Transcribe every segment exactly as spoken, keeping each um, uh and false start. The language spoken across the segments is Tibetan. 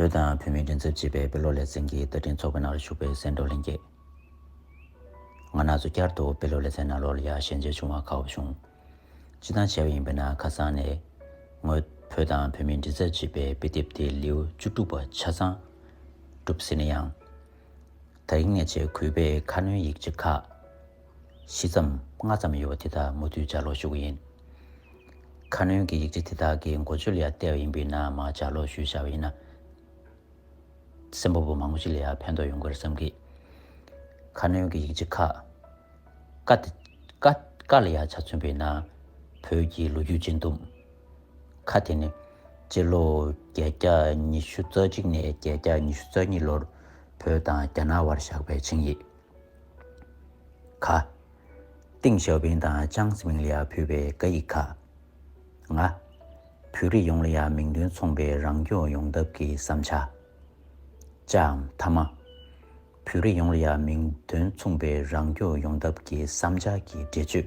བོད་དང་བོད་མིའི་མགྲིན་ཚབ་ཅེས་པའི་དཔེ་ཀློག་ལེ་ཚན་གྱི་བརྡ་འཕྲིན་ཚོགས་པའི་ནང་ལ་ཞུགས་པའི་གསན་གྲོགས་ལྷན་རྒྱས། ང་རང་ཚོ་བསྐྱར་དུ་དཔེ་ཀློག་ལེ་ཚན་ནང་ལོགས་ལ་ཡར་ཞལ་མཇལ་བྱུང་བར་དགའ་བོ་བྱུང་། སྤྱིར་བཏང་བྱས་པ་ཡིན་པ་ན་ཁ་སང་ནས་ངོས་བོད་དང་བོད་མིའི་མགྲིན་ཚབ་ཅེས་པའི་དཔེ་དེབ་དེ་ལེའུ་བཅུ་དྲུག་པ་ཆ་ཚང་གྲུབ་ཟིན་ན་ཡང་། དེ་རིང་ངས་བྱས་གུས་པས་ཁ་སྣོན་ཡིག་ཆ་ཁག་བཞི་ཙམ་ལྔ་ཙམ་ཡོད་པ་དེ་དག་མུ་མཐུད་ལྗགས་ཀློག་ཞུ་གི་ཡིན། ཁ་སྣོན་གྱི་ཡིག་ཆ་དེ་དག་གི་འགོ་བརྗོད་ལ་ཡང་བལྟས་པ་ཡིན་པས་ན་མར་ལྗགས་ཀློག་ཞུས་བཞག་པ་ཡིན་ན། གསན་པ་པོ་མང་པོ་ཞིག་ལ་ཡང་ཕན་ཐོགས་ཡོང་གི་རེད་བསམ་གི། ཁ་སྣོན་གྱི་ཡིག་ཆ་ཁག་ཀ་དེ་ཀ་ཀ་ལ་ཡང་ཆ་མཚོན་པས་ན། བོད་ཀྱི་ལོ་རྒྱུས་སྤྱི་འདོམས། ཁ་དེ་ནི་སྤྱི་ལོ་བརྒྱད་བརྒྱ་ཉི་ཤུ་རྩ་གཅིག་ནས་བརྒྱད་བརྒྱ་ཉི་ཤུ་རྩ་གཉིས་ལོར་བོད་དང་རྒྱ་ནག་དབར་བཞག་པའི་ཆིངས་ཡིག་ག་ཏེང་ཞའོ་ཕིང་དང་ཅང་ཙེ་མིང་ལ་ཡང་ཕུལ་བའི་བཀའ་ཡིག་ག་ང་། བོད་རིགས་ཡོངས་ལ་ཡང་མིང་དོན་མཚུངས་པའི་རང་སྐྱོང་ཡོང་ཐབས་ཀྱི་བསམ་འཆར། ཅའམ་ཐ་མ། བོད་རིགས་ཡོངས་ལ་ཡང་མིང་དོན་མཚུངས་པའི་རང་སྐྱོང་ཡོང་ཐབས་ཀྱི་བསམ་འཆར་གྱི་འགྲེལ་བརྗོད་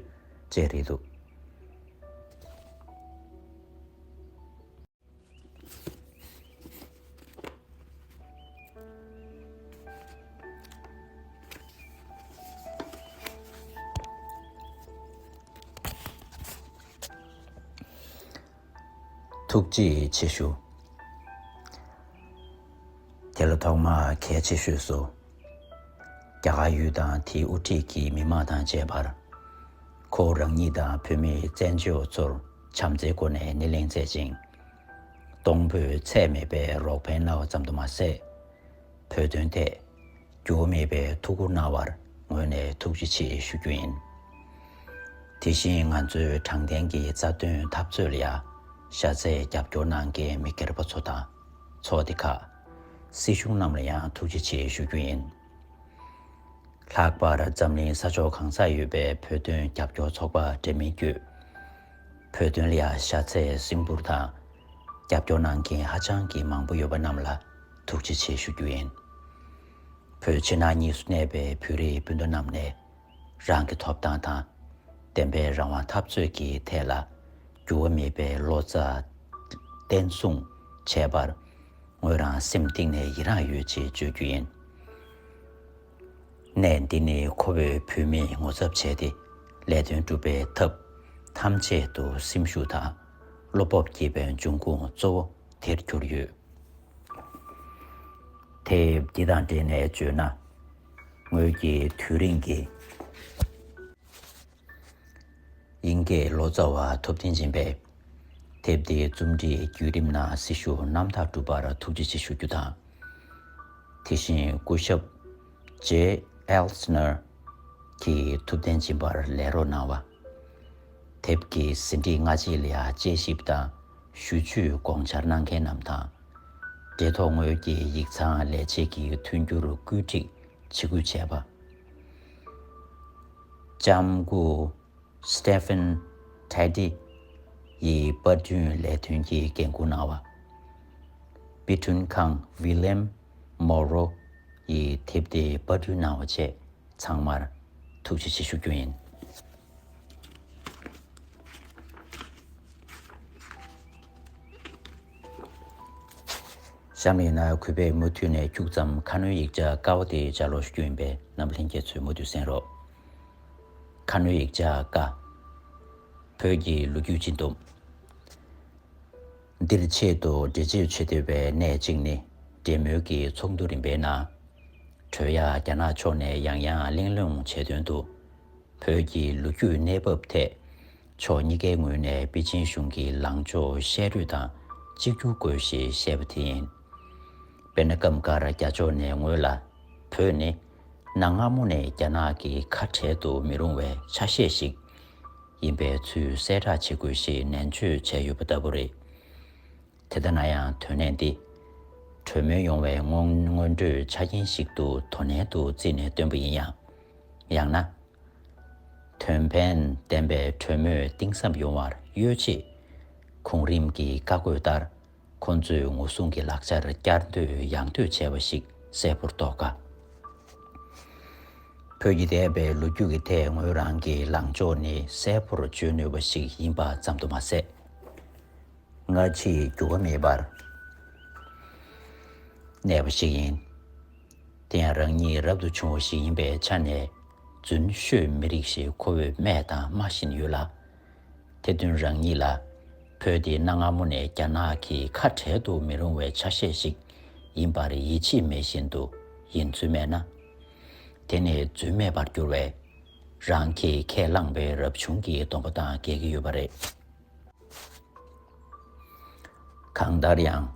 བཅས་རེད་འདུག་ཐུགས་རྗེ་ཆེ་ཞུ། དེ་ལ་ཐོག་མར་གལ་ཆེ་ཤོས་སུ། རྒྱ་གར་ཡུལ་དང་དེའི་དབུ་ཁྲིད་ཀྱི་མི་མང་དང་བཅས་པར། ཁོ་རང་ཉིད་དང་བོད་མིའི་བཙན་བྱོལ་ཚོར་བྱམས་བརྩེའི་སྒོ་ནས་སྣེ་ལེན་མཛད་ཅིང་། གཏོང་ཕོད་ཚད་མེད་པའི་རོགས་ཕན་གནང་བ་ཙམ་དུ་མ་ཟད། བོད་དོན་ཐད་འགྱུར་བ་མེད་པའི་ཐུགས་ཁུར་གནང་བར་ངོས་ནས་ཐུགས་རྗེ་ཆེ་ཞུ་རྒྱུ་ཡིན། དེ་བཞིན་ང་ཚོའི་དྲང་བདེན་གྱི་རྩ་དོན་འཐབ་རྩོད་ལ་ཡང་ཤ་ཚའི་རྒྱབ་སྐྱོར་གནང་མཁན་མི་སྒེར་པ་ཚོ་དང་ཚོགས་སྡེ་ཁག་སྲིད་གཞུང་རྣམས་ལ་ཡང་ཐུགས་རྗེ་ཆེ་ཞུ་རྒྱུ་ཡིན། ལྷག་པར་འཛམ་གླིང་ས་ཕྱོགས་གང་སར་ཡོད་པའི་བོད་དོན་རྒྱབ་སྐྱོར་ཚོགས་པ་འདྲ་མིན་བརྒྱུད། བོད་དོན་ལ་ཡང་ཤ་ཚའི་སེམས་ཁུར་དང་རྒྱབ་སྐྱོར་གནང་མཁན་ཧ་ཅང་གི་མང་པོ་ཡོད་པ་རྣམས་ལ་ཐུགས་རྗེ་ཆེ་ཞུ་རྒྱུ་ཡིན། བོད་ཕྱི་ནང་གཉིས་སུ་གནས་པའི་བོད་རིགས་སྤུན་ཟླ་རྣམས་ནས་རང་གི་ཐོབ་ཐང་དང་བདེན་པའི་རང་དབང་འཐབ་རྩོད་ཀྱི་ཐད་ལ་འགྱུར་བ་མེད་པའི་བློ་རྩ་བརྟན་སྲུང་བྱས་པར་ངོས་རང་སེམས་གཏིང་ནས་ཡི་རངས་ཡོད་ཅེས་བརྗོད་རྒྱུ་ཡིན། གནས་འདི་ནི་ཁོ་བོས་བོད་མིའི་ངོ་ཚབ་བྱས་ཏེ་ལས་དོན་སྒྲུབ་པའི་ཐབས་ཐམས་ཅད་དུ་སེམས་ཤུགས་དང་བློ་སྤོབས་བསྐྱེད་པའི་འབྱུང་ཁུངས་གཙོ་བོ་དེར་གྱུར་ཡོད། དེབ་འདི་དང་འབྲེལ་ནས་བརྗོད་ན། ངོས་ཀྱིས་དུས་རིང་གི་དབྱིན་སྐད་ལོ་ཙཱ་བ་ཐུབ་བསྟན་སྦྱིན་པས་དེབ་འདིའི་རྩོམ་སྒྲིག་བརྒྱུད་རིམ་ནང་སྲི་ཞུ་རྣམ་དག་བསྒྲུབས་པར་ཐུགས་རྗེ་ཆེ་ཞུ་རྒྱུ་དང་། དེ་བཞིན་སྐུ་ཞབས་ཇེ་ཨེལ་སི་ནར་གྱིས་ཐུབ་བསྟན་སྦྱིན་པར་ལས་རོགས་གནང་བ། དེབ་ཀྱི་ཟིན་བྲིས་སྔ་རྗེས་ལ་ཡང་དཔྱད་ཞིབ་དང་ཞུ་བཅོས་དགོངས་འཆར་གནང་མཁན་རྣམས་དང་། འབྲེལ་ཐོག་ངོས་ཀྱི་ཡིག་ཚང་ལས་བྱེད་ཀྱི་མཐུན་འགྱུར་བཀོད་སྒྲིག་ཇི་དགོས་བྱས་པ། ལྕམ་སྐུ་Stephen Teddy ཡིས་པར་སྐྲུན་ལས་དོན་གྱི་འགན་འཁུར་གནང་བ། པི་ཀྲུན་ཁང་William Morrow ཡིས་དེབ་དེ་པར་སྐྲུན་གནང་བ་བཅས་ཚང་མར་ཐུགས་རྗེ་ཆེ་ཞུ་རྒྱུ་ཡིན། གཤམ་ཡིན་ན་གུས་པས་མུ་མཐུད་ནས་ཁྱུག་ཙམ་ཁ་སྣོན་ཡིག་ཆ་ཀ་བ་དེ་ལྗགས་ཀློག་ཞུ་རྒྱུ་ཡིན་པས་རྣམ་པ་ལྷན་རྒྱས་ཚོས་མུ་མཐུད་གསན་རོགས། ཁ་སྣོན་ཡིག་ཆ་ཀ། བོད་ཀྱི་ལོ་རྒྱུས་སྤྱི་འདོམས། འདིར་ཆེད་དུ་འགྲེལ་བརྗོད་བྱེད་འདོད་པའི་གནད་གཅིག་ནི་འབྲེལ་མོལ་གྱི་ཚོགས་འདུ་རིམ་པའི་ནང་། གྲོས་ཡ་རྒྱ་ནག་ཕྱོགས་ནས་ཡང་ཡང་གླེང་སློང་བྱས་དོན་དུ། བོད་ཀྱི་ལོ་རྒྱུས་གནས་བབ་ཐད་ཕྱོགས་གཉིས་ཀའི་ངོས་ནས་པེ་ཅིན་གཞུང་གི་ལངས་ཕྱོགས་བཤད་རུས་དང་གཅིག་གྱུར་དགོས་ཞེས་བཤད་པ་དེ་ཡིན། དཔེར་ན་སྐབས་འགར་རྒྱ་ཕྱོགས་ནས་ངོས་ལ་བོད་ནི་གནའ་སྔ་མོ་ནས་རྒྱ་ནག་གི་ཁ་བྲལ་དུ་མི་རུང་བའི་ཆ་ཤས་ཤིག་ཡིན་པའི་ཚུལ་གསལ་བསྒྲགས་བྱེད་དགོས་ཞེས་ནན་བརྗོད་བྱས་ཡོད་པ་ལྟ་བུ་རེད། དེ་ལྟ་ན་ཡང་དོན་གནད་འདི་གྲོས་མོལ་ཡོང་བའི་སྔོན་སྔོན་འགྲོའི་ཆ་རྐྱེན་ཞིག་ཏུ་དོ་ནན་དུ་བརྩིས་ནས་བཏོན་པ་ཡིན་ཡང་། ཡང་ན། དོན་ཕན་ལྡན་པའི་གྲོས་མོལ་གཏིང་ཟབ་ཡོང་བར་གཡོལ་ཆེད། གོང་རིམ་གྱི་བཀའ་བཀོད་ལྟར་ཁོང་ཚོས་ངོ་སྲུང་གི་ལག་ཆར་བསྐྱར་ཟློས་ཡང་ཟློས་བྱས་པ་ཞིག་གསལ་པོར་རྟོགས་དཀའ། བོད་ཀྱི་འདས་པའི་ལོ་རྒྱུས་ཀྱི་ཐད་ངོས་རང་གི་ལངས་ཕྱོགས་ནི་གསལ་པོར་བརྗོད་ནུས་པ་ཞིག་ཡིན་པ་ཙམ་དུ་མ་ཟད། སྔ་ཕྱིའི་འགྱུར་བ་མེད་པར། གནས་པ་ཞིག་ཡིན། དེ་ཡང་རང་ཉིད་རབ་ཏུ་བྱུང་བ་ཞིག་ཡིན་པའི་ཆ་ནས། རྫུན་ཤོད་མི་རིགས་ཞེས་ཁོ་བོས་སྨྲས་དང་སྨྲ་བཞིན་ཡོད་ལ། དེ་དོན་རང་ཉིད་ལ། བོད་འདི་གནའ་སྔ་མོ་ནས་རྒྱ་ནག་གི་ཁ་བྲལ་དུ་མི་རུང་བའི་ཆ་ཤས་ཤིག་ཡིན་པར་ཡིད་ཆེས་མེད་བཞིན་དུ་ཡིན་ཚུལ་མེད་ན། དེ་ནི་རྫུན་སྨྲས་པར་འགྱུར་བས། རང་གིས་ཁས་བླངས་པའི་རབ་བྱུང་གི་སྡོམ་པ་དང་འགལ་གྱི་ཡོད་པ་རེད། གང་ལྟར་ཡང་།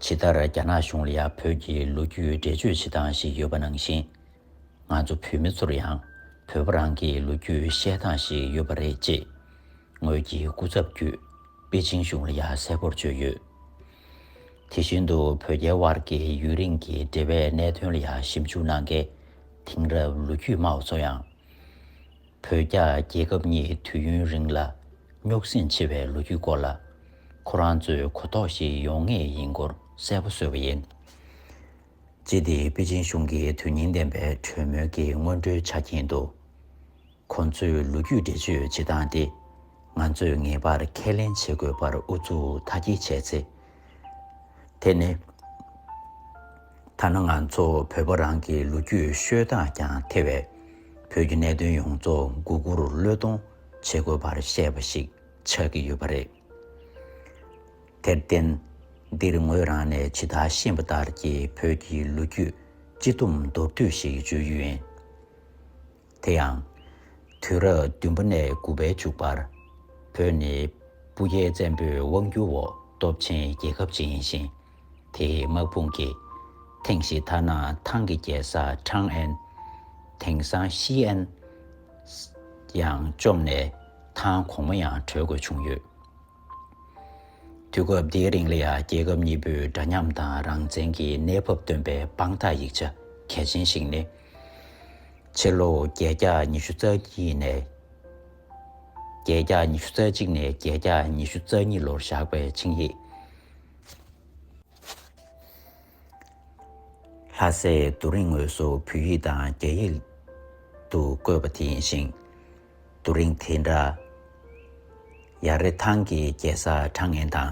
ཇི་ལྟར་རྒྱ་ནག་གཞུང་ལ་ཡང་བོད་ཀྱི་ལོ་རྒྱུས་འགྲེལ་བརྗོད་བྱེད་སྟངས་ཤིག་ཡོད་པ་ནང་བཞིན། ང་ཚོ་བོད་མི་ཚོར་ཡང་བོད་པ་རང་གི་ལོ་རྒྱུས་བཤད་སྟངས་ཤིག་ཡོད་པ་རེད་ཅེས། ངོས་ཀྱི་སྐུ་ཚབ་བརྒྱུད་པེ་ཅིང་གཞུང་ལ་ཡང་གསལ་པོར་བརྗོད་ཡོད། དེ་བཞིན་དུ་བོད་རྒྱའི་དབར་གྱི་ཡུན་རིང་གི་འབྲེལ་བའི་གནད་དོན་ལ་ཡང་ཞིབ་འཇུག་གནང་མཁན་དེང་རབས་ལོ་རྒྱུས་སྨྲ་བ་ཚོ་ཡང་། བོད་རྒྱ་རྒྱལ་ཁབ་གཉིས་དུས་ཡུན་རིང་ལ་རྙོག་ཟིང་ཆེ་བའི་ལོ་རྒྱུས་སྐོར་ལ། ཁོ་རང་ཚོའི་གོ་རྟོགས་ཤིག་ཡོང་ངེས་ཡིན་སྐོར་གསལ་པོ་བཟོས་པ་ཡིན། སྤྱི་དེ་པེ་ཅིང་གཞུང་གི་དོན་སྙིང་ལྡན་པའི་གྲོས་མོལ་གྱི་སྔོན་འགྲོའི་ཆ་རྐྱེན་དུ། ཁོང་ཚོའི་ལོ་རྒྱུས་འགྲེལ་བརྗོད་བྱེད་སྟངས་དེ། ང་ཚོས་ངེས་པར་ཁས་ལེན་བྱེད་དགོས་པར་ཨུ་ཚུགས་མཐའ་སྐྱེལ་བྱས་ཚེ། དེ་ནི། ཐ་ན་ང་ཚོ་བོད་པ་རང་གི་ལོ་རྒྱུས་ཤོད་སྟངས་ཀྱང་ཐེ་བའི་བོད་ཀྱི་གནད་དོན་ཡོངས་རྫོགས་མགོ་སྒུར་བློས་གཏོང་བྱེད་དགོས་པར་བཤད་པ་ཞིག་ཆགས་ཀྱི་ཡོད་པ་རེད། དེར་བརྟེན། འདིར་ངོས་རང་ནས་ཇི་ལྟར་ཤེས་པ་ལྟར་གྱི་བོད་ཀྱི་ལོ་རྒྱུས་སྤྱི་བསྡོམས་མདོར་བསྡུས་ཤིག་བརྗོད་རྒྱུ་ཡིན། དེ་ཡང་། དུས་རབས་བདུན་པ་ནས་དགུ་པའི་མཇུག་བར། བོད་ནི་སྤུ་རྒྱལ་བཙན་པོའི་དབང་སྒྱུར་འོག་སྟོབས་ཆེན་རྒྱལ་ཁབ་ཅིག་ཡིན་ཞིང་། དེའི་དམག་དཔུང་གིས་ཐེངས་ཤིག་ཐ་ན་ཐང་གི་རྒྱལ་ས་ཁྲང་ཨན། དེང་སང་ཤི་ཨན། ཡང་བཅོམ་ནས་ཐང་གོང་མ་ཡང་གྲོལ་དགོས་བྱུང་ཡོད། དུས་སྐབས་འདིའི་རིང་ལ་ཡང་རྒྱལ་ཁབ་གཉིས་པོའི་འདྲ་མཉམ་དང་རང་བཙན་གྱི་གནས་བབ་སྟོན་པའི་དཔང་རྟགས་ཡིག་ཆ་གལ་ཆེན་ཞིག་ནི། ཕྱི་ལོ་བརྒྱད་བརྒྱ་ཉི་ཤུ་རྩ་གཉིས་ནས། བརྒྱད་བརྒྱ་ཉི་ཤུ་རྩ་གཅིག་ནས་བརྒྱད་བརྒྱ་ཉི་ཤུ་རྩ་གཉིས་ལོར་བཞག་པའི་ཆིངས་ཡིག་ལྷ་སའི་རྡོ་རིང་ངོས་སུ་བོད་ཡིག་དང་རྒྱ་ཡིག་ཏུ་བཀོད་པ་དེ་ཡིན་ཞིང་། རྡོ་རིང་དེ་འདྲ། ཡར་རི་ཐང་གི་རྒྱལ་ས་ཁྲང་ཨན་དང་།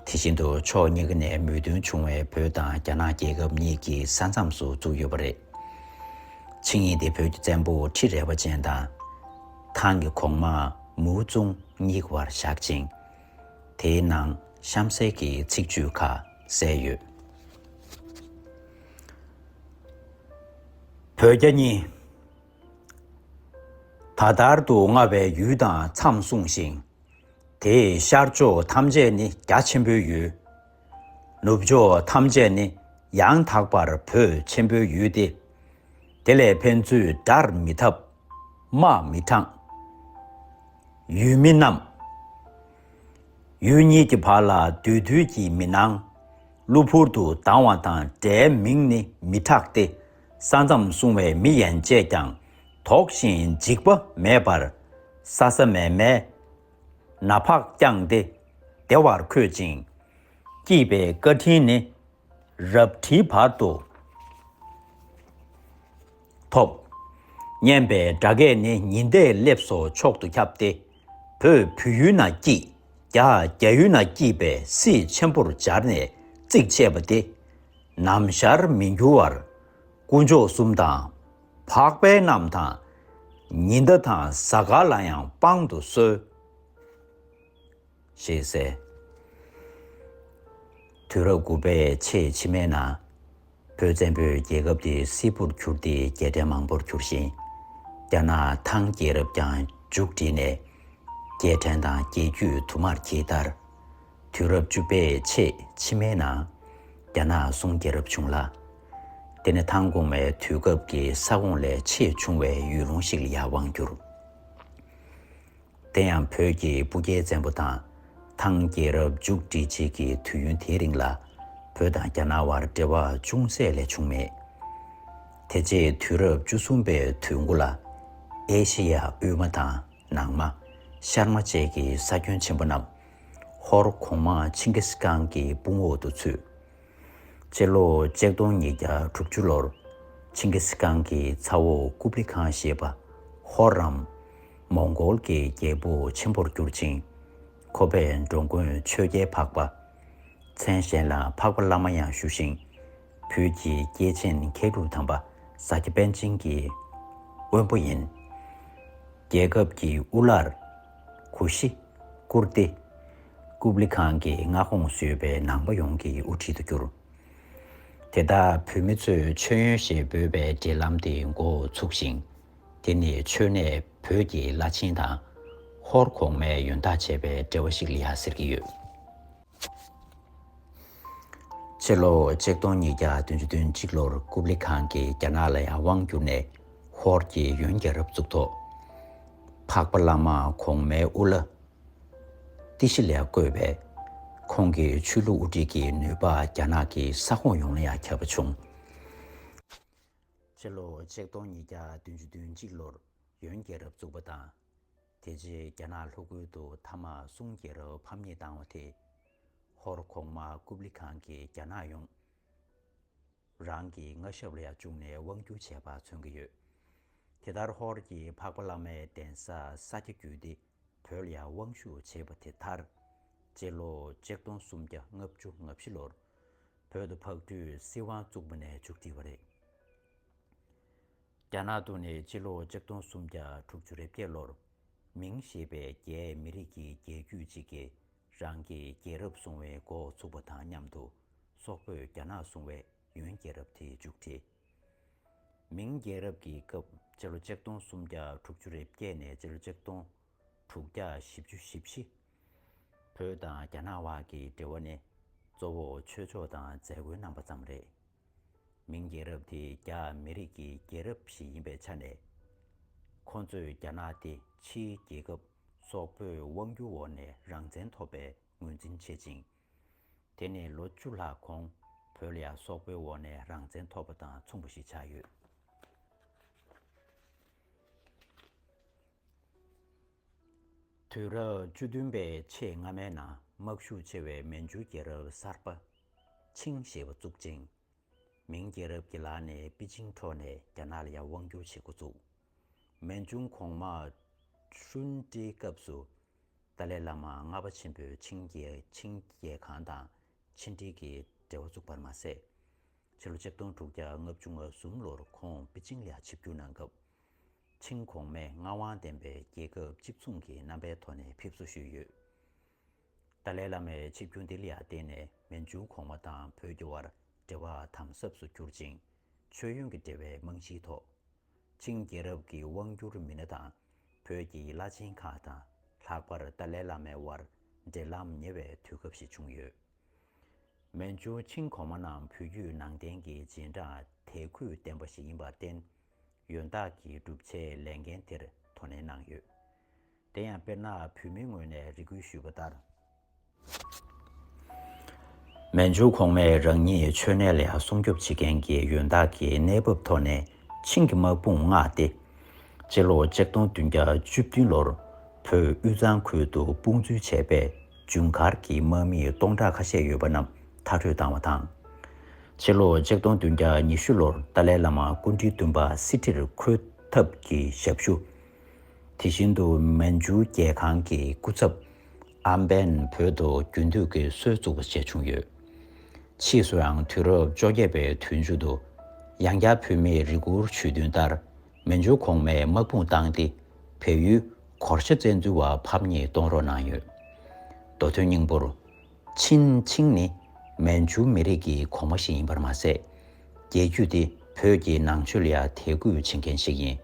དེ་བཞིན་དུ་ཕྱོགས་གཉིས་ཀ་ནས་མོས་མཐུན་བྱུང་བའི་བོད་དང་རྒྱ་ནག་རྒྱལ་ཁབ་གཉིས་ཀྱི་ས་མཚམས་སུ་བཙུགས་ཡོད་པ་རེད། ཆིངས་ཡིག་དེ་བོད་ཀྱི་བཙན་པོ་ཁྲི་རལ་པ་ཅན་དང་། ཐང་གི་གོང་མ་མུའུ་ཙུང་གཉིས་ཀྱི་བར་བཞག་ཅིང་། དེའི་ནང་གཤམ་གསལ་གྱི་ཚིག་བརྗོད་ཁག་གསལ་ཡོད། བོད་རྒྱ་གཉིས། ད་ལྟར་དུ་མངའ་བའི་ཡུལ་དང་མཚམས་སྲུང་ཞིང་། དེའི་ཤར་ཕྱོགས་ཐམས་ཅད་ནི་རྒྱ་ཆེན་པོའི་ཡུལ། ནུབ་ཕྱོགས་ཐམས་ཅད་ནི་ཡང་དག་པར་བོད་ཆེན་པོའི་ཡུལ་ཏེ། དེ་ལས་ཕན་ཚུན་དགྲར་མི་འཐབ། དམག་མི་དྲངས། ཡུལ་མི་རྣམས། ཡུལ་གཉིས་ཀྱི་བར་ལ་འདོད་འདུན་གྱིས་མི་སྣང་། གློ་བུར་དུ་སྡང་བ་དང་དགྲའི་མིང་ནི་མི་གྲགས་ཏེ། ས་མཚམས་སྲུང་བའི་མི་ཡན་ཆད་ཀྱང་དོགས་ཤིང་འཇིགས་པ་མེད་པར། ས་ས་མེ་མེ་ནག་ཕག་བརྐྱངས་ཏེ་བདེ་བར་འཁོད་ཅིང་། སྐྱིད་པའི་བཀའ་དྲིན་ནི་རབ་འབྲིང་བར་དུ་ཐོབ། སྙན་པའི་སྒྲ་སྐད་ནི་ཉི་ཟླས་སླེབས་སོ་མཆོག་ཏུ་ཁྱབ་སྟེ། བོད་བོད་ཡུལ་ན་སྐྱིད། རྒྱ་རྒྱ་ཡུལ་ན་སྐྱིད་པའི་སྲིད་ཆེན་པོར་སྦྱར་ནས་རྩིས་བཅད་པ་སྟེ། ནམ་ཞར་མི་འགྱུར་བར། དཀོན་མཆོག་གསུམ་དང་། འཕགས་པའི་རྣམས་དང་། ཉི་ཟླ་དང་གཟའ་སྐར་ལ་ཡང་དཔང་དུ་གསོལ། ཞེས་གསལ། དུས་རབས་དགུ་པའི་ཆེས་ཕྱི་མའི་ནང་། བོད་བཙན་པོའི་རྒྱལ་ཁབ་དེ་སིལ་བུར་གྱུར་ཏེ་རྒྱལ་ཕྲན་མང་པོར་གྱུར་ཞིང་། རྒྱ་ནག་ཐང་རྒྱལ་རབས་ཀྱང་མཇུག་བསྒྲིལ་ནས། རྒྱལ་ཕྲན་དང་རྒྱལ་རྒྱུད་དུ་མར་གྱེས་མཐར། དུས་རབས་བཅུ་པའི་ཆེས་ཕྱི་མའི་ནང་། རྒྱ་ནག་སུང་རྒྱལ་རབས་བྱུང་ལ། དེ་ནི་ཐང་གོང་མའི་དུས་སྐབས་ཀྱི་ས་ཁོངས་ལས་ཆེས་ཆུང་བའི་ཡུལ་ལུང་ཞིག་ལ་ཡར་དབང་བསྒྱུར། དེ་ཡང་བོད་ཀྱི་སྤུ་རྒྱལ་བཙན་པོ་དང་ཐང་རྒྱལ་རབས་མཇུག་སྒྲིལ་རྗེས་ཀྱི་དུས་ཡུན་དེའི་རིང་ལ། བོད་དང་རྒྱ་ནག་དབར་འབྲེལ་བ་ཅུང་ཟད་ལས་བྱུང་མེད། དེ་རྗེས་དུས་རབས་བཅུ་གསུམ་པའི་དུས་འགོ་ལ། ཨེ་ཤེ་ཡ་དབུས་མ་དང་ནང་མ། ཤར་མ་བཅས་ཀྱི་ས་ཁྱོན་ཆེན་པོ་རྣམས། ཧོར་གོང་མ་ཆིང་གིས་ཁཱན་གྱི་དཔུང་འོག་ཏུ་ཚུད། སྤྱི་ལོ་ཆིག་སྟོང་ཉིས་བརྒྱ་དྲུག་ཅུ་ལོར། ཆིང་གིས་ཁཱན་གྱི་ཚ་བོ་ཀུབ་ལི་ཁཱན་ཞེས་པ། ཧོར་རམ། མོང་གོལ་གྱི་རྒྱལ་པོ་ཆེན་པོར་གྱུར་ཅིང་། ཁོ་པས་འགྲོ་མགོན་ཆོས་རྒྱལ་འཕགས་པ། མཚན་གཞན་ལ་འཕགས་པ་བླ་མ་ཡང་ཞུ་ཞིང་། བོད་ཀྱི་སྐྱེས་ཆེན་མཁས་གྲུབ་དམ་པ་ས་སྐྱ་པཎ་ཆེན་གྱི་དབོན་པོ་ཡིན། རྒྱལ་ཁབ་ཀྱི་དབུ་བླར་གུ་ཤྲི་ཀུར་ཏི་ཀུབ་ལི་ཁང་གི་མངའ་ཁོངས་སུ་ཡོད་པའི་ནང་པ་ཡོངས་ཀྱི་དབུ་ཁྲིད་དུ་གྱུར། དེ་དག་བོད་མི་ཚོས་མཆོད་ཡོན་ཞེས་འབོད་པའི་འབྲེལ་ལམ་དེ་མགོ་ཚུགས་ཤིང་། དེ་ནི་མཆོད་གནས་བོད་ཀྱི་བླ་ཆེན་དང་ཧོར་གོང་མའི་ཡོན་བདག་བྱས་པའི་འབྲེལ་བ་ཞིག་ལ་ཡང་ཟེར་གྱི་ཡོད། ཕྱི་ལོ་ཆིག་སྟོང་ཉིས་བརྒྱ་བདུན་ཅུ་དོན་གཅིག་ལོར་ཀུབ་ལི་ཁང་གིས་རྒྱ་ནག་ལ་ཡང་དབང་བསྒྱུར་ནས་ཧོར་གྱི་ཡོན་རྒྱལ་རབས་བཙུགས་ཐོག་འཕགས་པ་བླ་མ་གོང་མའི་དབུ་བླ་ཏི་ཤྲི་ལ་བསྐོས་པས། ཁོང་གི་ཆོས་ལུགས་དབུ་ཁྲིད་ཀྱི་ནུས་པ་རྒྱ་ནག་གི་ས་ཁོངས་ཡོངས་ལ་ཡང་ཁྱབ་པ་བྱུང་། ཕྱི་ལོ་ཆིག་སྟོང་ཉིས་བརྒྱ་བདུན་ཅུ་དོན་གཅིག་ལོར་ཡོན་རྒྱལ་རབས་བཙུགས་པ་དང་། དེ་རྗེས་རྒྱ་ནག་ལྷོ་ཁུལ་དུ་མཐའ་མ་སུང་རྒྱལ་རབས་ཕམ་ཉེས་བཏང་བ་དེས། ཧོར་གོང་མ་ཀུབ་ལི་ཁང་གིས་རྒྱ་ནག་ཡོངས་རང་གི་མངའ་ཞབས་ལ་ཡང་བཅུག་ནས་དབང་བསྒྱུར་བྱས་པ་མཚོན་གྱི་ཡོད། དེ་ལྟར་ཧོར་གྱི་འཕགས་པ་བླ་མའི་གདན་ས་ས་སྐྱ་བརྒྱུད་དེ་བོད་ལ་ཡང་དབང་ཞུ་བྱས་པ་དེ་མཐར། སྤྱི་ལོ་ཆིག་སྟོང་སུམ་བརྒྱ་ལྔ་བཅུ་ང་བཞི་ལོར་བོད་དུ་ཕག་གྲུས་སྲིད་དབང་བཙུགས་པ་ནས་མཇུག་བསྒྲིལ་བ་རེད། རྒྱ་ནག་ཏུ་ནི་སྤྱི་ལོ་ཆིག་སྟོང་སུམ་བརྒྱ་དྲུག་ཅུ་རེ་བརྒྱད་ལོར། མིང་ཞེས་པའི་རྒྱའི་མི་རིགས་ཀྱི་རྒྱལ་རྒྱུད་ཅིག་གིས་རང་གི་རྒྱལ་རབས་སྲུང་བའི་འགོ་ཚུགས་པ་དང་མཉམ་དུ། སོག་པོས་རྒྱ་ནག་བཟུང་བའི་ཡོན་རྒྱལ་རབས་དེ་མཇུག་བསྒྲིལ། མིང་རྒྱལ་རབས་ཀྱི་སྐབས་སྤྱི་ལོ་ཆིག་སྟོང་སུམ་བརྒྱ་དྲུག་ཅུ་རེ་བརྒྱད་ནས་སྤྱི་ལོ་ཆིག་སྟོང་དྲུག་བརྒྱ་བཞི་བཅུ་ཞེ་བཞི། བོད་དང་རྒྱ་ནག་དབར་གྱི་འབྲེལ་བ་ནི་གཙོ་བོ་ཆོས་ཕྱོགས་དང་མཛད་སྒོའི་རྣམ་པ་ཙམ་རེད། མིང་རྒྱལ་རབས་དེ་རྒྱ་མི་རིགས་ཀྱི་རྒྱལ་རབས་ཤིག་ཡིན་པའི་ཆ་ནས། ཁོ་ཚོས་རྒྱ་ནག་དེ་ཕྱིའི་རྒྱལ་ཁབ་སོག་པོའི་དབང་སྒྱུར་འོག་ནས་རང་བཙན་ཐོབ་པའི་ངོས་འཛིན་བྱེད་ཅིང་། དེ་ནི་ལོ་བཅུ་ལྷག་གོང་བོད་ལ་ཡང་སོག་པོའི་འོག་ནས་རང་བཙན་ཐོབ་པ་དང་མཚུངས་པ་ཞིག་ཆགས་ཡོད། དུས་རབས་བཅུ་བདུན་པའི་ཕྱེད་སྔ་མའི་ནང་དམག་ཤུགས་ཆེ་བའི་མན་ཇུ་རྒྱལ་རབས་གསར་པ་ཆིང་ཞེས་པ་བཙུགས་ཅིང་། མིང་རྒྱལ་རབས་ཀྱི་ལག་ནས་པེ་ཅིང་འཕྲོག་ནས་རྒྱ་ནག་ལ་ཡང་དབང་བསྒྱུར་བྱེད་འགོ་བཙུགས། མན་ཇུ་གོང་མ་ཧྲུན་ཀྲིའི་སྐབས་སུ་ཏཱ་ལའི་བླ་མ་ལྔ་པ་ཆེན་པོས་ཆིང་རྒྱལ་ཆིང་རྒྱལ་ཁང་དང་ཆིན་ཀྲི་གི་འབྲེལ་བ་བཙུགས་པར་མ་ཟད། ཕྱི་ལོ་ཆིག་སྟོང་དྲུག་བརྒྱ་ལྔ་བཅུ་ང་གསུམ་ལོར་ཁོང་པེ་ཅིང་ལ་ཡང་ཆིབས་བསྒྱུར་གནང་སྐབས། ཆིང་གོང་མས་མངའ་དབང་ལྡན་པའི་རྒྱལ་ཁབ་གཅིག་མཚུངས་ཀྱི་རྣམ་པའི་ཐོག་ནས་ཕེབས་བསུ་ཞུས་ཡོད། ཏཱ་ལའི་བླ་མའི་ཆིབས་བསྒྱུར་འདི་ལ་ཡང་བརྟེན་ནས་མན་ཇུ་གོང་མ་དང་བོད་ཀྱི་དབར་འབྲེལ་བ་དམ་ཟབ་ཏུ་གྱུར་ཅིང་། མཆོད་ཡོན་གྱི་འབྲེལ་བའི་རྨང་གཞིའི་ཐོག་ཆིང་རྒྱལ་རབས་ཀྱི་དབང་སྒྱུར་མི་སྣ་དང་བོད་ཀྱི་བླ་ཆེན་ཁག་དང་། ལྷག་པར་ཏཱ་ལའི་བླ་མའི་དབར་འབྲེལ་ལམ་ཉེ་བའི་དུས་སྐབས་ཤིག་བྱུང་ཡོད། མན་ཇུ་ཆིང་གོང་མ་རྣམས་བོད་བརྒྱུད་ནང་བསྟན་གྱི་རྗེས་འབྲང་དད་གུས་ལྡན་པ་ཞིག་ཡིན་པར་བརྟེན། ཡོན་བདག་གི་སྒྲུབ་བྱའི་ལས་འགན་དེར་དོ་ནན་གནང་ཡོད། དེ་ཡང་དཔེར་ན་བོད་མིའི་ངོས་ནས་རེ་སྐུལ་ཞུས་པ་ལྟར། མན་ཇུ་གོང་མས་རང་ཉིད་མཆོད་གནས་ལ་སྲུང་སྐྱོབ་བྱེད་མཁན་གྱི་ཡོན་བདག་གི་གནས་བབ་ཐོག་ནས་ཆིང་གི་དམག་དཔུང་མངགས་ཏེ། སྤྱི་ལོ་ཆིག་སྟོང་བདུན་བརྒྱ་བཅུ་བདུན་ལོར་བོད་དབུས་གཙང་ཁུལ་དུ་དཔུང་འཛུལ་བྱས་པའི་ཇུན་གར་གྱི་དམག་མི་སྟོང་ཕྲག་ཁ་ཤས་ཡོད་པ་རྣམས་མཐར་སྐྲོད་བཏང་བ་དང་། ཕྱི་ལོ་ཆིག་སྟོང་བདུན་བརྒྱ་ཉི་ཤུ་ལོར་ཏཱ་ལའི་བླ་མ་སྐུ་ཕྲེང་བདུན་པ་སི་ཁྲིར་འཁོད་ཐབས་ཀྱི་ཞབས་ཞུ། དེ་བཞིན་དུ་མན་ཇུ་རྒྱལ་ཁང་གི་སྐུ་ཚབ་ཨམ་པན་བོད་དུ་རྒྱུན་སྡོད་ཀྱི་སྲོལ་བཙུགས་པ་བཅས་བྱུང་ཡོད། ཕྱིས་སུའང་དུས་རབས་བཅོ་བརྒྱད་པའི་དུས་མཇུག་ཏུ་ཡང་བསྐྱར་བོད་མིས་རེ་སྐུལ་ཞུས་དོན་ལྟར། མན་ཇུ་གོང་མས་དམག་དཔུང་བཏང་སྟེ། བལ་ཡུལ་གོར་ཞ་བཙན་འཛུལ་བ་ཕམ་ཉེས་གཏོང་རོགས་གནང་ཡོད། མདོ་དོན་སྙིང་པོར། ཆིན་ཆིང་ནི་མན་ཇུ་མི་རིགས་ཀྱི་གོང་མ་ཞིག་ཡིན་པར་མ་ཟད། རྒྱལ་རྒྱུད་དེ་བོད་ཀྱི་ནང་ཆོས་ལ་ཡང་དད་གུས་བྱེད་མཁན་ཞིག་ཡིན།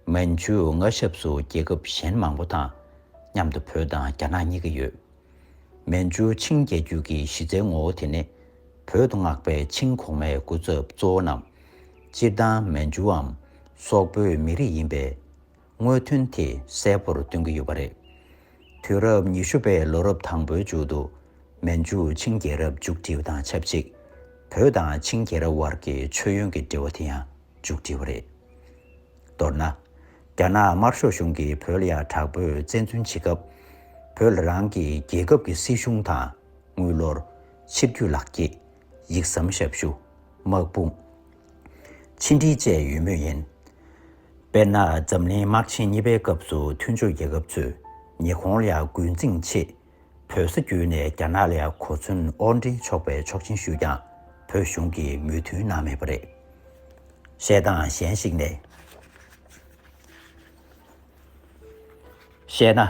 མན་ཇུ་མངའ་ཞབས་སུ་རྒྱལ་ཁབ་གཞན་མང་པོ་དང་མཉམ་དུ་བོད་དང་རྒྱ་ནག་གཉིས་ཀ་ཡོད། མན་ཇུ་ཆིང་རྒྱལ་རྒྱུད་ཀྱི་གཞི་རྩའི་ངོ་བོ་དེ་ནི། བོད་དུ་མངགས་པའི་ཆིང་གོང་མའི་སྐུ་ཚབ་གཙོ་བོ་རྣམས། སྤྱིར་བཏང་མན་ཇུའམ་སོག་པོའི་མི་རིགས་ཡིན་པས། དངོས་དོན་དེ་གསལ་པོར་སྟོན་གྱི་ཡོད་པ་རེད། དུས་རབས་ཉི་ཤུ་པའི་ལོ་རབས་དང་པོའི་མཇུག་ཏུ། མན་ཇུ་ཆིང་རྒྱལ་རབས་མཇུག་སྒྲིལ་བ་དང་ཆབས་ཅིག་བོད་དང་ཆིང་རྒྱལ་རབས་དབར་གྱི་མཆོད་ཡོན་གྱི་འབྲེལ་བ་དེ་ཡང་མཇུག་སྒྲིལ་བ་རེད། མདོར་ན། རྒྱ་ནག་དམར་ཤོག་གཞུང་གིས་བོད་ལ་ཡང་དྲག་པོས་བཙན་འཛུལ་བྱེད་སྐབས། བོད་ལ་རང་གི་རྒྱལ་ཁབ་ཀྱི་སྲིད་གཞུང་དང་། དངུལ་ལོར། ཕྱི་སྐྱོད་ལག་འཁྱེར། ཡིག་ཟམ་ཞབས་ཞུ། དམག་དཔུང་། ཕྱི་འབྲེལ་བཅས་ཡོད་མུས་ཡིན། དཔེར་ན། འཛམ་གླིང་དམག་ཆེན་གཉིས་པའི་སྐབས་སུ་མཐུན་ཕྱོགས་རྒྱལ་ཁབ་ཚོས་ཉི་ཧོང་ལ་ཡང་རྒོལ་འཛིང་ཆེད། བོད་ས་བརྒྱུད་ནས་རྒྱ་ནག་ལ་གོ་མཚོན་དབོར་འདྲེན་ཆོག་པའི་ཆོག་མཆན་ཞུས་ཀྱང་བོད་གཞུང་གིས་མོས་མཐུན་གནང་མེད་པ་རེད། བཤད་སྟངས་གཞན་ཞིག་ནས། བཤད་ན།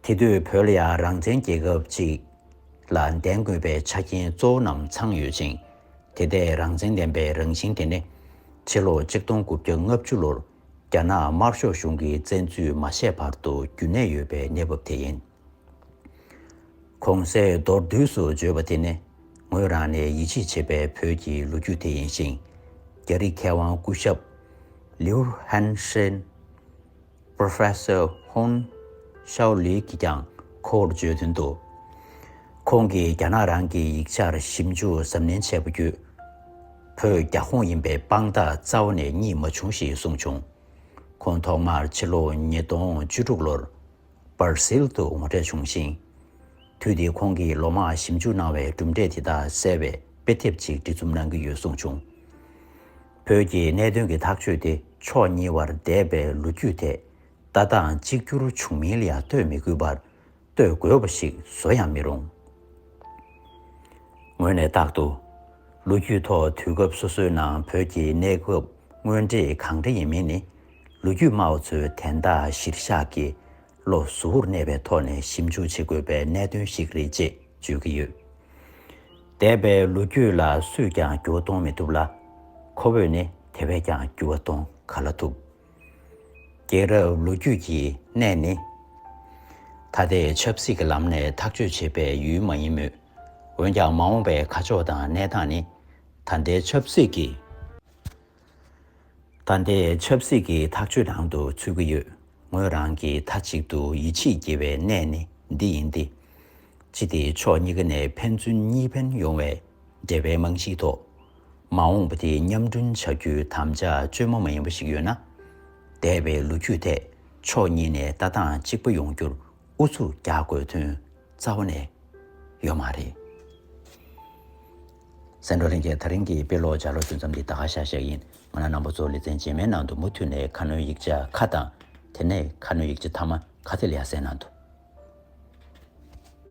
དེ་དུས་བོད་ལ་ཡང་རང་བཙན་རྒྱལ་ཁབ་ཅིག་ལ་ལྡན་དགོས་པའི་ཆ་རྐྱེན་གཙོ་བོ་རྣམས་ཚང་ཡོད་ཅིང་། དེ་ལྟའི་རང་བཙན་ལྡན་པའི་རང་བཞིན་དེ་ནི་ཕྱི་ལོ་ཆིག་སྟོང་དགུ་བརྒྱ་ལྔ་བཅུ་ལོར་རྒྱ་ནག་དམར་ཤོག་གཞུང་གིས་བཙན་འཛུལ་མ་བྱས་བར་དུ་རྒྱུན་གནས་ཡོད་པའི་གནས་བབ་དེ་ཡིན། གོང་གསལ་མདོར་བསྡུས་སུ་བརྗོད་པ་དེ་ནི་ངོས་རང་ནས་ཡིད་ཆེས་བྱེད་པའི་བོད་ཀྱི་ལོ་རྒྱུས་དེ་ཡིན་ཞིང་། རྒྱ་རིགས་མཁས་དབང་སྐུ་ཞབས་ལིའུ་ཧན་ཧྲེན། Professor Hon Xiaoli གིས་ཀྱང་ཁོ་བོར་བརྗོད་དོན་དུ། ཁོང་གིས་རྒྱ་ནག་རང་གི་ཡིག་ཆར་ཞིབ་འཇུག་གཟབ་ནན་བྱས་པ་བརྒྱུད། བོད་རྒྱ་ཁོངས་ཡིན་པའི་དཔང་རྟགས་རྩ་བ་ནས་རྙེད་མ་བྱུང་ཞེས་གསུངས་བྱུང་། ཁོང་ཐོག་མར་ཕྱི་ལོ་ཉིས་སྟོང་བཅུ་དྲུག་ལོར་སྦར་སིལ་དུ་ངོ་འཕྲད་བྱུང་ཞིང་། དུས་དེའི་ཁོང་གིས་ལོ་མང་ཞིབ་འཇུག་གནང་བའི་གྲུབ་འབྲས་དེ་དག་གསལ་བའི་དཔེ་དེབ་ཅིག་འབྲི་རྩོམ་གནང་གི་ཡོད་གསུངས་བྱུང་། བོད་ཀྱི་གནད་དོན་གྱི་ཐག་གཅོད་དེ་ཕྱོགས་གཉིས་བར་འདས་པའི་ལོ་རྒྱུས་ཐད་ལྟ་སྟངས་གཅིག་གྱུར་བྱུང་མིན་ལ་ཡང་ལྟོས་མི་དགོས་པར་ལྟོས་དགོས་པ་ཞིག་བཟོ་ཡང་མི་རུང་། ངོས་ནས་རྟག་ཏུ། ལོ་རྒྱུས་ཐོག་དུས་སྐབས་སོ་སོའི་ནང་བོད་ཀྱི་གནས་སྐབས་དངོས་འབྲེལ་གང་འདྲ་ཡིན་མིན་ནི། ལོ་རྒྱུས་སྨྲ་བ་ཚོའི་དན་རྟགས་གཞིར་བཞག་གིས་བློ་གཟུ་བོར་གནས་པའི་ཐོག་ནས་ཞིབ་འཇུག་བྱེད་དགོས་པའི་གནད་དོན་ཞིག་རེད་ཅེས་བརྗོད་ཀྱི་ཡོད། འདས་པའི་ལོ་རྒྱུས་ལ་སུས་ཀྱང་འགྱུར་བ་གཏོང་མི་ཐུབ་ལ། ཁོ་བོས་ནི་དེ་བས་ཀྱང་འགྱུར་བ་གཏོང་ག་ལ་ཐུབ། རྒྱལ་རབས་ལོ་རྒྱུས་ཀྱི་གནས་ནི། ད་ལྟའི་ཆབ་སྲིད་ཀྱི་ལམ་ནས་ཐག་གཅོད་བྱེད་པའི་ཡུལ་མ་ཡིན་མོད། འོན་ཀྱང་མ་འོངས་པའི་ཁ་ཕྱོགས་དང་གནས་སྟངས་ནི། ད་ལྟའི་ཆབ་སྲིད་ཀྱི། ད་ལྟའི་ཆབ་སྲིད་ཀྱི་ཐག་གཅོད་ནང་དུ་ཚུད་ཀྱི་ཡོད། ངོས་རང་གིས་མཐའ་གཅིག་ཏུ་ཡིད་ཆེས་བགྱི་བའི་གནས་ནི་འདི་ཡིན་ཏེ། སྤྱི་དེ་ཕྱོགས་གཉིས་ཀ་ནས་ཕན་ཚུན་གཉིས་ཕན་ཡོང་བའི་འབྲེལ་བའི་རྨང་གཞིའི་ཐོག་མ་འོངས་པ་དེ་མཉམ་སྐྲུན་བྱ་རྒྱུའི་དམ་བཅའ་བཅོས་མ་མ་ཡིན་པ་ཞིག་ཡོད་ན། འདས་པའི་ལོ་རྒྱུས་ཐད་ཕྱོགས་གཉིས་ནས་ལྟ་སྟངས་གཅིག་པ་ཡོང་རྒྱུར་ཨུ་ཚུགས་རྒྱག་དགོས་དོན་རྩ་བ་ནས་ཡོད་མ་རེད། སེང་འབྲོག་ལྷན་རྒྱས་ད་རིང་གི་དཔེ་ཀློག་ལྗགས་ཀློག་ཞུ་མཚམས་འདི་ད་ག་བཞག་བཞག་ཡིན། ང་རང་རྣམ་པ་ཚོ་ལེ་ཚན་རྗེས་མའི་ནང་དུ་མུ་མཐུད་ནས་ཁ་སྣོན་ཡིག་ཆ་ཁ་དང་། དེ་ནས་ཁ་སྣོན་ཡིག་ཆ་མཐའ་མ་ཁ་གཏད་ལ་ཡར་གསན་གནང་འདུག